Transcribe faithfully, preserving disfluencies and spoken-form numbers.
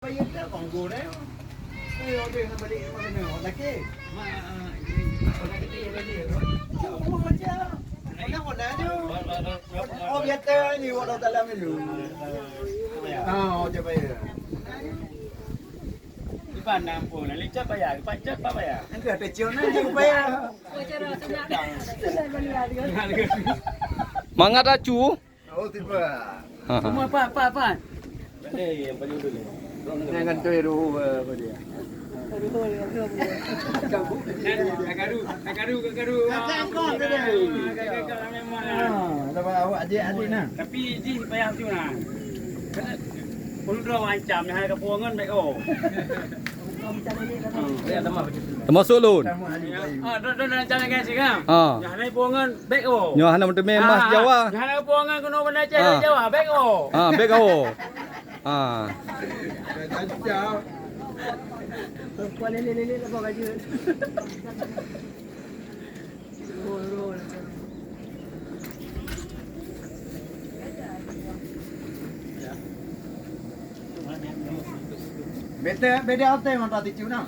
Bayar dia konggo deh. Eh, ada yang balik rumah kena. Laki. Mak, ah, ini. Cuma macam. Mana kau dah tu? Oh, biasa ni, orang dalam tu. Ah, oh, dia bayar. Di mana pun, licet bayar, pacet bayar. Engkau tercium nanti bayar. Mangat acu. Oh, tiba. Ha, ha. Semua apa, apa, apa? Ada yang paling dulu. Jangan tu yang dulu, eh, apa dia? Kakaru, kakaru, kakaru. Kakak kau tu dia. Kakak kau memang. Ah, lepas awak adik-adik nah. Tapi jih payah tu nah. Pun dah macam yang ada kepuangan baik oh. Termasuk lôn. Ah, dah dah dah macam kan sih kan. Ha. Yang ada kepuangan baik oh. Nyoe hana meuteumé emas Jawa. Hana puangan keunoe banda Aceh, Jawa, bek oh. Ha, bek oh. Ha. Beda, beda hotel ngon Ratu Cina.